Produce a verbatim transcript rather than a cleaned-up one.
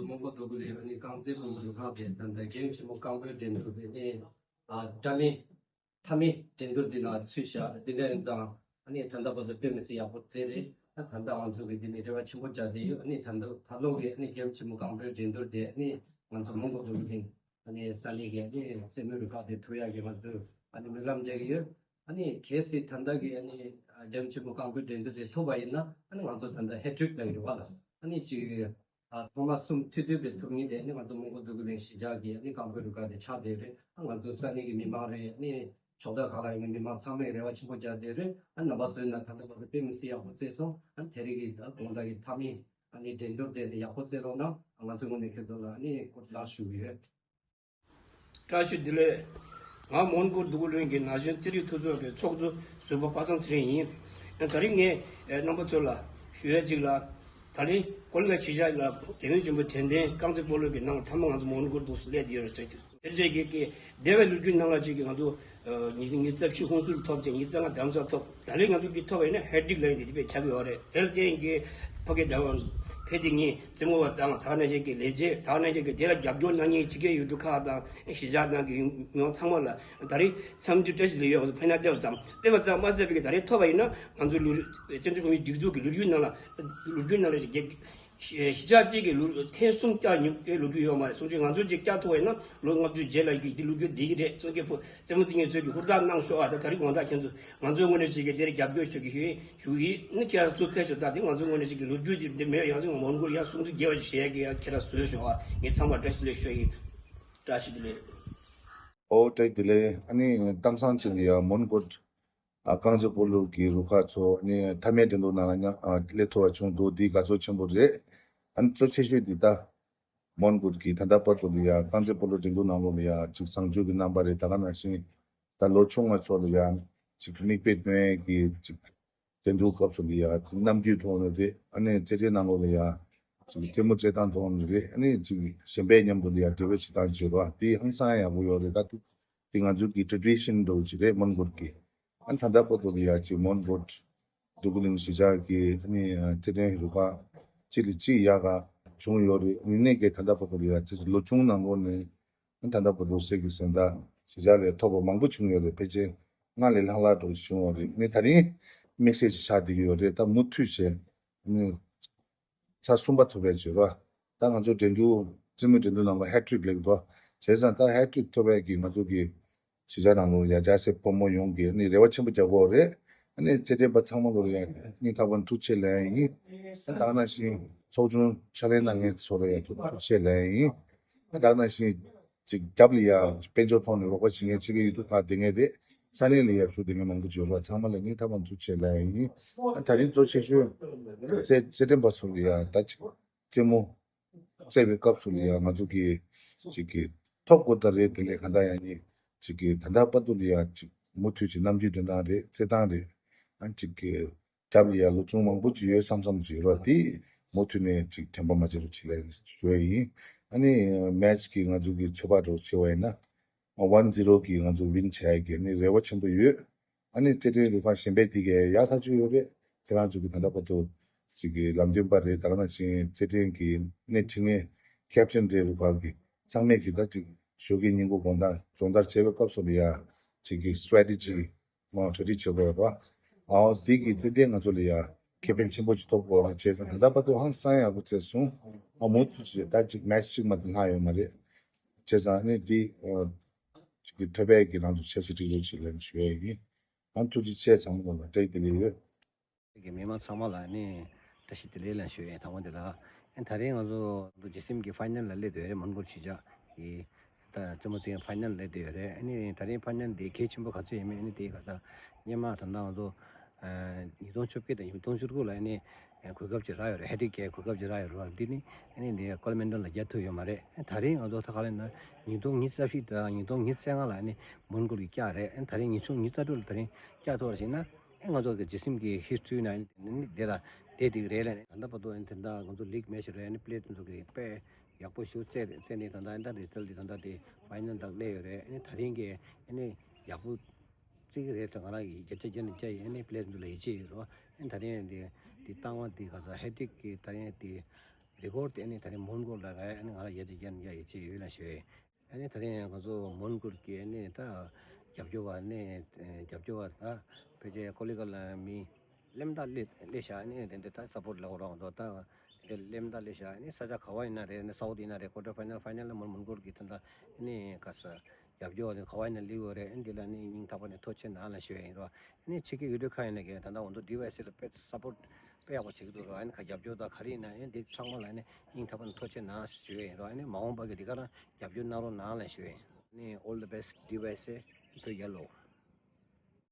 མོན་གྷོ་འདོད་རྒུ་གླིང་ཨ་ནི་རྐང་རྩེད་སྤོ་ལོ་རུ་ཁག་དེ་ད་ལྟ་རྒྱལ་ཡུམ་ཆེན་མོ་རྐང་སྤོལ་འགྲན་བསྡུར་དེ་ནི་ཨ་བཀྲ་མི་མཐའ་མའི་འགྲན་བསྡུར་འདི་ནང་ཚུད་བཞག་འདི་འདྲ་ཡིན་ཙང་ཨ་ནི་ད་ལྟ་བར་དུ་དཔེ་མི་སྲིད་ཡག་པོ་རྩེད་རེད། ད་ད་ལྟ་ང་ཚོ་གི་འདི་ནི་རེ་བ་ཆེན་པོ་བརྒྱབ་བསྡད་ཡོད། ཨ་ནི་ད་ལྟ་ད་ལོ་གི་ཨ་ནི་རྒྱལ་ཡུམ་ཆེན་མོ་རྐང་སྤོལ་འགྲན་བསྡུར་དེ་ཨ་ནི་ང་ཚོ་མོན་གྷོ་འདོད་རྒུ་གླིང་ཨ་ནི་ས་གནས་ཀྱི་ཨ་ནི་རྩེད་མོའི་རུ་ཁག་དེ་ཐུག་ཡག་གི་ང་ཚོས་ཨ་ནི་སྨོན་ལམ་རྒྱག་གི་ཡོད། ཨ་ནི་གལ་སྲིད་ད་ལྟ་གི་ཨ་ནི་རྒྱལ་ཡུམ་ཆེན་མོ་རྐང་སྤོལ་འགྲན་བསྡུར་དེ་ཐོབ་པ་ཡིན་ན་ཨ་ནི་ང་ཚོ་ད་ལྟ་ཧེ་ཊིག་ལབ་ཡོད་པ་ལ་ཨ་ནི་ཅིག་ཨ་ཐོག་མ་གསུམ་མཐུད་སྡོད་པའི་ཐོབ་ངེས་དེ་ཨ་ནི་ང་ཚོ་མོན་གྷོ་འདོད་རྒུ་གླིང་གཞིས་ཆགས་ཀྱི་ཨ་ནི་རྐང་སྤོལ་རུ་ཁག་དེ་ཆགས་བསྡད་རེད། ཨ་ང་ཚོ་ས་གནས་ཀྱི་མི་མང་རེད། ཨ་ནི་ཕྱོགས་མཐའ་ཁག་ལ་ཡོད་པའི་མི་མང་ཚང་མས་རེ་བ་ཆེན་པོ་བརྒྱབ་བསྡད་རེད། ཨ་ནི་རྣམ་པ་ཚོས་ན་ད་ལྟ་བར་དུ་དཔེ་མི་སྲིད་ཡག་པོ་རྩེས་སོང་། ཨ་ནི་དེ་རིང་གི་ད་དགོང་དག་གི་མཐའ་མའི་ཨ་ནི་འགྲན་བསྡུར་དེ་ནི་ཡག་པོ་རྩེ་རོགས་གནང་། ང་ཚོའི་ངོས་ནས་ཁྱེད་ཚོ་ལ་ཨ་ནི་good luck་ཞུ་གི་ཡོད། བཀྲ་ཤིས་བདེ་ལེགས། ང་མོན་གྷོ་འདོད་རྒུ་གླིང་གི་ན་གཞོན་རྩེད་རིགས་མཐུན་ཚོགས་ཀྱི་ཚོགས་གཙོ་ཟུར་པ་པ་སངས་ཚེ་རིང་ཡིན། ད་རིང་ངས་རྣམ་པ་ཚོ་ལ་ཞུ་ཡ་གཅིག་ལ། ད་རིང་ཀོ་ལི་གྷལ་གཞིས་ཆགས་ལ་རྒྱལ་ཡུམ་ཆེན་པོ་དྲན་རྟེན་རྐང་རྩེད་སྤོ་ལོ་གི་ནང་ཐ་མ་ང་ཚོ་མོན་གྷོ་འདུག་སླེབས་ཡོད་རེད་ཟེར་གྱི། དེར་བྱས་ཀྱི་ཀྱི་འདས་པའི་ལོ་རྒྱུས་ནང་ལ་ཅིག་གི་ང་ཚོ་ཉིས་ཉིས་རྩ་བཞི་ཧུན་སུར་ཐོབ་ཅིང་ཉིས་རྩ་ལྔ་དམ་སྲི་ཐོབ། ད་རེས་ང་ཚོ་གི་ཐོབ་པ་ཡིན་ན་ཧེ་ཊིག་ལབ་ཡིན་དེ་དེ་བས་ཆགས་ཀྱི་ཡོད་རེད། དེར་བརྟེན་གྱི་ཕ་གི་ཟླ་བ་ཕེ་དེ་ངས་རྩེད་མོ་བ་དང་ད་ག་ནང་བཞིན་གྱི་ལས་བྱེད་ད་ག་ནང་བཞིན་གྱི་དེ་ལ་རྒྱབ་སྐྱོར་གནང་མཁན་ཕྱི་རྒྱལ་ཡུལ་གྲུ་ཁག་དང་གཞིས་ཆགས་ནང་གི་མི་མང་ཚང་མ་ལ་ད་རེས་འཚམས་འདྲི་བཀྲ་ཤིས་བདེ་ལེགས་ཡོད། ང་ཚོ་ཕན་ན་སྟེར་བ་ཙམ་སྟེར་བ་ཙམ་མ་ཟད་པའི་གི་ད་རེས་ཐོབ་པ་ཡིན་ན་ང་ཚོའི་ལོ་རྒྱུས་བཙན་བྱོལ་བོད་མིའི་སྒྲིག་འཛུགས་ཀྱི་ལོ་རྒྱུས་ནང་ལ་ལོ་རྒྱུས་ནང་ལ་རྒྱལ་གཞིས་ཆགས་གཅིག་གི་ལོ་ཐེངས་གསུམ་བསྐྱར་མྱོང་གི་ལོ་རྒྱུས་ཡོད་མ་རེད། སོང་ཙང་ང་ཚོ་གཅིག་བསྐྱར་ཐུབ་པ་ཡིན་ན་ལོ་ལྔ་བཅུ་རྗེས་ལ་ཡི་གེ་འདི་ལོ་རྒྱུས་བསྡད་ཀྱི་རེད། སོང་ཙང་ཕོ་རྩེད་མོ་རྩེ་མཁན་ཚོས་ཀྱི་ཧུར་ཐག་གནང་ཤོག་ཨ། ད་ད་རིང་དགོང་དག་ཁྱེད་ཚོ་ང་ཚོའི་ངོས་ནས་ཅིག་གི་འདིར་རྒྱབ་སྐྱོར་ཞུ་གི་ཞུ་ཡིན་ཞུ་གི་ཡིན། ནི་ཁྱེད་རང་ཚོ་ཕེབས་ཤོག་ད་དེ་ང་ཚོའི་ངོས་ནས་ཅིག་གི་ལོ་རྒྱུས་ཅིག་འདི་མེད། ཡང་སེ་མོན་གྷོ་ལ་ཡ་སུམ་ཅུ་བརྒལ་བ་ཞིག་བྱེད་ཡ་གི་ཡ་ཁྱེད་རང་བཟོས་ཤོག་ཨ། ངས་ཚང་མ་བཀྲ་ཤིས་བདེ་ལེགས་ཞུ་ཡིན། བཀྲ་ཤིས་བདེ་ལེགས། ཨོ་བཀྲ་ཤིས་བདེ་ལེགས། ཨ་ནི་གཏམ་བཟང་ཅིག་ལ་ཡ་མོན་གྷོ་ཨ་རྐང་རྩེད་སྤོ་ལོ་གི་རུ་ཁག་ཚོ་ནི་མཐའ་མའི་འགྲན་བསྡུར་ནང་ལ་མཉམ་ཨ་སླེབས་ཐུབ་པ་བྱུང་འདུག་འདི་དགའ་ཚོར་ཆེན་པོ་རེད། ཨ་ནི་གཙོ་ཆེ་ཤོས་འདི་ད་མོན་གྷོ་གི་ད་ལྟ་བར་དུ་ལ་ཡ་རྐང་རྩེད་སྤོ་ལོ་འགྲན་བསྡུར་ནང་ལོགས་ལ་ཡ་ཅིག་བཟང་སྤྱོད་ཀྱི་རྣམ་པ་རེད། ད་ག་ནང་བཞིན་ད་ལོ་ཆུང་བ་ཚོ་ལ་ཡ་ཅིག་མིག་དཔེ་སྟོན་ཡས་ཀྱི་ཅིག་འགྲན་བསྡུར་སྐབས་སུ་ལ་ཡ་ཅིག་རྣམ་འགྱུར་ཐོག་ནས་རེད། ཨ་ནི་རྩེད་འགྲན་ནང་ལོགས་ལ་ཡ་ཅིག་རྩེད་མོ་རྩེད་སྟངས་ཐོག་ནས་རེད། ཨ་ནི་ཅིག་གཞན་པའི་མཉམ་དུ་ལ་ཡ་འབྲེལ་བ་བྱེད་སྟངས་བྱེད་རོགས་དེ་ཧང་སང་ཡག་པོ་ཡོད་རེད། ད་དུ་དེ་ང་ཚོའི་གི་ཊེ་ཌི་ཤན་འདྲ་བོ་ཅིག་རེད་མོན་གྷོ་གི། ཨ་ནི་ད་ལྟ་བར་དུ་ལ་ཡ་ཅིག་མོན་གྷོ་འདོད་རྒུ་གླིང་གཞིས་ཆགས་ཀྱི་ཨ་ནི་རྩེད་འགྲན་རུ་ཁག་གཅིག་ལས་གཅིག་ཡག་ག་བྱུང་ཡོད་རེད། ཨ་ནི་གནད་ཀྱི་ད་ལྟ་བར་དུ་ལ་ཡ་ཅིག་ལོ་ཆུང་ནང་ལོགས་ནས་ཨ་ནི་ད་ལྟ་བར་དུ་གཟེངས་ཀྱི་གཟེངས་རྟགས་གཞིས་ཆགས་ལ་ཐོབ་པ་མང་པོ་བྱུང་ཡོད་རེད། ཕལ་ཆེར་ལྔ་ལས་ལྷག་ལྷག་འགྲོ་བྱུང་ཡོད་རེད། ཨ་ནི་ད་རིང་དམིགས་བསལ་ཅིག་ཆགས་བསྡད་ཀྱི་ཡོད་རེད། ད་མུ་མཐུད་བྱས་ཨ་ནི་ཚར་གསུམ་པ་ཐོབ་པའི་བྱེད་རོགས། ད་ང་ཚོ་འགྲན་བསྡུར་རྩེད་མོའི་འགྲན་བསྡུར་ནང་ལ་ཧེ་ཊིག་ལེགས་འདུག་བྱས་ཙང་ད་ཧེ་ཊིག་ཐོབ་པའི་གི་ང་ཚོ་གི་གཞིས་ཆགས་ནང་ལོགས་ཡ་རྒྱལ་སའི་ཕོ་མོ་ཡོངས་ཀྱིས་ནི་རེ་བ་ཆེན་པོ་རྒྱག་གི་ཡོད་རེད། ཨ་ནི་རྩེད་འགྲན་པ་ཚང་མ་ལོ་ལ་ཡ་སྙིང་ཐག་པ་ནས་ཐུགས་རྗེ་ཆེ་ལབ་ཡ་ཡིན། ད་ག་ནང་བཞིན་ཚོགས་ཆུང་ཕྱག་ལས་གནང་མཁན་ཚོ་ལ་ཡ་ཐུགས་རྗེ་ཆེ་ལབ་ཡ་ཡིན། ད་ག་ནང་བཞིན་ཅིག་རྒྱབ་ལ་ཡ་དཔལ་འབྱོར་ཐོག་ནས་རོགས་པ་བྱེད་མཁན་ཕྱི་རྒྱལ་ཡུལ་གྲུ་ཁག་བསྡད་མཁན་དེ་ས་གནས་ལ་ཡ་བཞུགས་བསྡད་མཁན་མང་པོ་ཅིག་ཡོད་རེད། ཚང་མ་ལ་སྙིང་ཐག་པ་ནས་ཐུགས་རྗེ་ཆེ་ལབ་ཡ་ཡིན། ད་དེ་རིང་གཙོ་ཆེ་ཤོས་རྩེད་རྩེད་འགྲན་པ་ཚོ་ལ་ཡ་ད་ཅིག་རྩེད་མོ་རྩེ་བའི་སྐབས་སུ་ལ་ཡ་ང་ཚོ་གི་ཅིག་གི་ཐོབ་དགོས་ད་རེད། དེ་ལས་གང་ལྟར་ཡང་ནི་ཅིག་གི་ད་ལྟ་བར་དུ་ལ་ཡ་ཅིག་མུ་མཐུད་ཅིག་རྣམ་འགྱུར་འདོན་སྟངས་རེད། རྩེད་སྟངས་རེད། ཨ་ཅིག་གི་རྒྱབ་ལ་ཡ་ལོ་ཆུང་མང་པོ་ཅིག་ཡོད་བསམ་བསམ་ཅིག་ཡོད་ར། དེ་མུ་མཐུད་ནས་ཅིག་དྲན་པ་མ་བརྗེད་རོགས་བྱེད་ལ་ཞུ་ཡ་ཡིན། ཨ་ནི་མེ་ཆི་གི་ང་ཚོ་གི་ཚོད་དཔག་འདྲ་བོ་བྱས་པ་ཡིན་ན་ཝན་ཛི་རོ་གི་ང་ཚོ་ཝིན་བྱས་ཡ་གི་ནི་རེ་བ་ཆེན་པོ་ཡོད། ཨ་ནི་རྩེད་འགྲན་རུ་ཁག་གཞན་པའི་དེ་གས་ཡག་ཐག་ཆོད་ཡོད་རེད། ཁྱེད་རང་ཚོ་གི་ད་ལྟ་བར་དུ་ཅིག་གི་ལམ་སྟོན་པ་རེད། ད་ག་ནང་བཞིན་རྩེད་འགྲན་གྱི་སྣེ་ཁྲིད་མཁན་ཁེབ་ཊན་རེད། རུ་ཁག་གི་ཚང་མས་གི་ད་ཅིག་ཞོགས་ཀའི་ཉིན་གུང་དགོང་དག་སྦྱོང་བརྡར་བྱེད་པའི་སྐབས་སུ་ལ་ཡ་ཅིག་གི་སི་ཊེ་རེ་ཊི་ཇི་མ་གྲ་སྒྲིག་བྱེད་དགོས་རེད་པ། ཨའོ་དེ་གི་ཏན་ཏན་ང་ཚོ་ལ་ཡ་ཁེ་ཕན་ཆེན་པོ་ཅིག་ཐོབ་དགོས་རེད། བྱས་ཙང་ད་ལྟ་བར་དུ་ཧང་སང་ཡག་པོ་བྱས་སོང་། ཨ་མུ་མཐུད་ཅིག་ད་ཅིག་མེ་ཆི་གཅིག་མ་གཏོགས་ལྷག་ཡོད་མ་རེད། བྱས་ཙང་ཨ་ནི་འདི་ཨ་ཅིག་གི་ཐོད་པའི་གི་ནང་དུ་འཆར་གཞི་སྒྲིག་རོགས་བྱེད་ལབ་ཞུ་ཡ་ཡིན། ཨ་ཐུགས་རྗེ་ཆེ། ཚང་མ་ལ་བཀྲ་ཤིས་བདེ་ལེགས་ཡོད། གི་མི་མང་ཚང་མ་ལ་ནི་བཀྲ་ཤིས་བདེ་ལེགས་ལབ་ཞུ་ཡ་ཡིན། དང་པོ་དེ་ལ་ཨ་ད་རིང་ང་ཚོ་ཇི་སི་ཨེམ་གི་ཕའི་ནལ་ལ་སླེབས་བསྡད་ཡོད་རེད། མོན་གྷོ་གཞིས་ཆགས་ཀྱི་ད་རྩེད་མོ་རྩེད་ཕའི་ནལ་སླེབས་བསྡད་ཡོད་རེད། ཨ་ནི་ད་རིང་ཕའི་ནལ་དེ་གལ་ཆེན་པོ་ག་ཚོད་ཡིན་མིན་ཨ་ནི་དེ་ག་ས་སྔོན་མ་ད་ལྟ་ང་ཚོ་ཉིས་སྟོང་བཅོ་བརྒྱད་དང་ཉིས་སྟོང་བཅུ་དགུ་ལ་ཨ་ནི་གོ་སྐབས་ཅིག་རག་ཡོད་རེད། ཧེ་ཊིག་གི་གོ་སྐབས་ཅིག་རག་ཡོད་རེད། འདི་ནི་ཨ་ནི་འདི་ཀོ་ལ་མན་ཌལ་ལ་རྒྱག་ཐུབ་ཡོད་མ་རེད། ད་རིང་ང་ཚོ་ད་ག་ལ་ན་ཉིས་སྟོང་ཉི་ཤུ་རྩ་བཞི་དང་ཉིས་སྟོང་ཉི་ཤུ་རྩ་ལྔ་ལ་ཨ་ནི་མོན་གྷོ་གི་བཀྱག་རེད། ད་རིང་ཉིས་སྟོང་ཉི་ཤུ་རྩ་དྲུག་ལ་ད་རིང་བཀྱག་ཐུབ་པ་ཞིག་ན་ཨ་ང་ཚོ་གི་ཇི་སི་ཨེམ་གི་ཧིས་ཊོ་རི་ནང་ཨ་ནི་འདི་ལ་བསྡད་བསྡད་ཀྱི་རེད་ལབ་ནས། ད་ལྟ་བར་དུ་ཨ་ནི་དེ་འདྲ་ང་ཚོ་ལིག་མེ་ཆི་རེད། ཨ་ནི་པི་ལེ་ཡར་ཚོ་གི་དཔེ་ཡག་པོ་ཞིག་རྩེད་རྩེད་ནས་ད་ལྟ་ཨ་ནི་ད་རི་ཛལ་ཊི་དེ་ད་ལྟ་དེ་ཕའི་ནལ་དང་སླེབས་ཡོད་རེད། ཨ་ནི་ད་རིང་གི་ཨ་ནི་ཡག་པོ་རྩེད་ཀྱི་རེད་ཟེར་ང་རང་གིས་བརྒྱ་ཆ་བརྒྱ་ནས་བརྒྱ་ཡིས་ཨ་ནི་པི་ལེ་ཡར་ཚོ་ལ་ཡིད་ཆེས་ཡོད་རེད། ཨ་ནི་ད་རིང་འདི་འདི་ལྟ་བ་འདི་ག་ས་ཧེ་ཊིག་གི་ད་རིང་འདི་ རི་ཀོར་དེ་ནི་ད་རིང་མོན་གྷོ་ལ་ར་ཨ་ནི་ང་ལ་ཡ་ཅི་ཡན་ཡ་ཡི་ཅི་ཡོད་ལ་ཞུ། ཨ་ནི་ད་རིང་ང་ཚོ་མོན་གྷོ་གི་ཨ་ནི་ད་རྒྱབ་སྐྱོར་བ་ནི་རྒྱབ་སྐྱོར་བ་ད་ཕལ་ཆེར་ཀོ་ལི་གྷལ་ལ་མི་གླེམ་ད་ལེ་ལེ་ཤ་ཨ་ནི་དེ་འདྲ་ད་སཔོར་ཊི་ལ་འོ་རང་དོ་ད་དེ་གླེམ་ད་ལེ་ཤ་ཨ་ནི་ས་ཆ་ག་བ་ཡིན་ན་རེད་ནི་སའུ་ཐི་ཡིན་ན་རེད་ཀོ་ཊར་ཕའི་ནལ་ཕའི་ནལ་ལ་མོན་མོན་གྷོ་གི་ད་ད་ཨ་ནི་ག་ས་རྒྱབ་སྐྱོར་བ་ནི་ག་བ་ཡིན་ན་ལེའུ་རེད་ཨ་ནི་དེ་ལ་ནི་སྙིང་ཐག་པ་ནས་ཐུགས་རྗེ་ཆེ་གནང་ལ་ཞུ་ཡ་ཡིན་རོ། ཨ་ནི་ཕྱི་རྒྱལ་ཡུལ་གྲུ་ཁག་ཡིན་ན་གི་ད་ལྟ་འོ་འདུག་ཌི་ཝའི་སི་ལ་དཔེ་སཔོར་ཊི་དཔེ་ཡག་པོ་བྱེད་ཀྱི་འདུག་རོ། ཨ་ནི་ཁ་རྒྱབ་སྐྱོར་དང་ག་རེ་ཡིན་ན་ཨ་ནི་འདི་ཚང་མ་ལ་ཨ་ནི་སྙིང་ཐག་པ་ནས་ཐུགས་རྗེ་ཆེ་གནང་ཞུ་ཡ་ཡིན་རོ། ཨ་ནི་མ་འོངས་པ་གི་འདི་ག་རང་རྒྱབ་སྐྱོར་གནང་རོགས་གནང་ལ་ཞུ་ཡ་ཡིན། ཨ་ནི་all the best ཌི་ཝའི་སི་བོད་རྒྱལ་ལོ།